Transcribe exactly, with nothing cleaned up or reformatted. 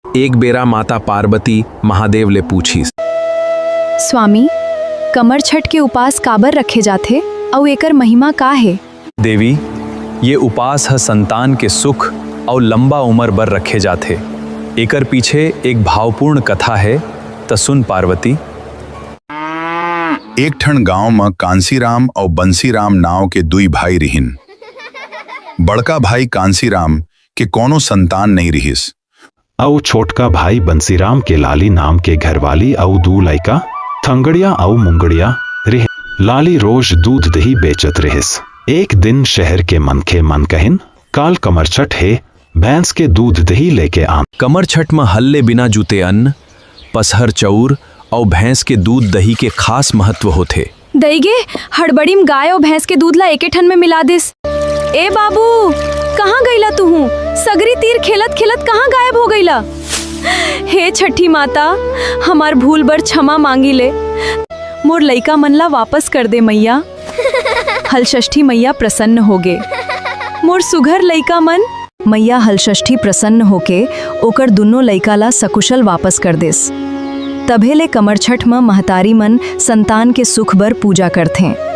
एक बेरा माता पार्वती महादेव ले पूछिस, स्वामी, कमर छठ के उपास काबर रखे जाथे अउ एकर महिमा का हे? देवी, ये उपास ह संतान के सुख अउ लंबा उमर बर रखे जाथे। एकर पीछे एक भावपूर्ण कथा हे, त सुन पार्वती। एक ठन गांव म कांसीराम अउ बंसीराम नांव के दुई भाई रिहिन। बड़का भाई कांसीराम के कोनो संतान नइ रिहिस। अउ छोटका भाई बंसीराम के लाली नाम के घरवाली अउ दू लइका, थंगड़िया अउ मुंगड़िया, रिहिन। लाली रोज दूध दही बेचत रिहिस। एक दिन शहर के मनखे मन कहिन, काल कमरछठ हे, भैंस के दूध दही लेके आन। कमरछठ म हल्ले बिना जूते अन्न, पसहर चउर अउ भैंस के दूध दही के खास महत्व होथे। दई गे, हड़बड़ी म गाय अउ भैंस के दूध ला एके ठन में मिला दिस। ए बाबू, कहाँ गइला तुहूँ? सगरी तीर खेलत खेलत कहाँ गायब हो गइला? हे छठी माता, हमार भूल बर क्षमा मांगी ले। मोर लइका मन ला वापस कर दे मइया। हलषष्ठी मइया प्रसन्न होगे। मोर सुघर लइका मन। मइया हलषष्ठी प्रसन्न होके ओकर दुनों लइका ला सकुशल वापस कर देस। तभे ले कमरछठ म महतारी मन संतान के सुख बर पूजा करथें।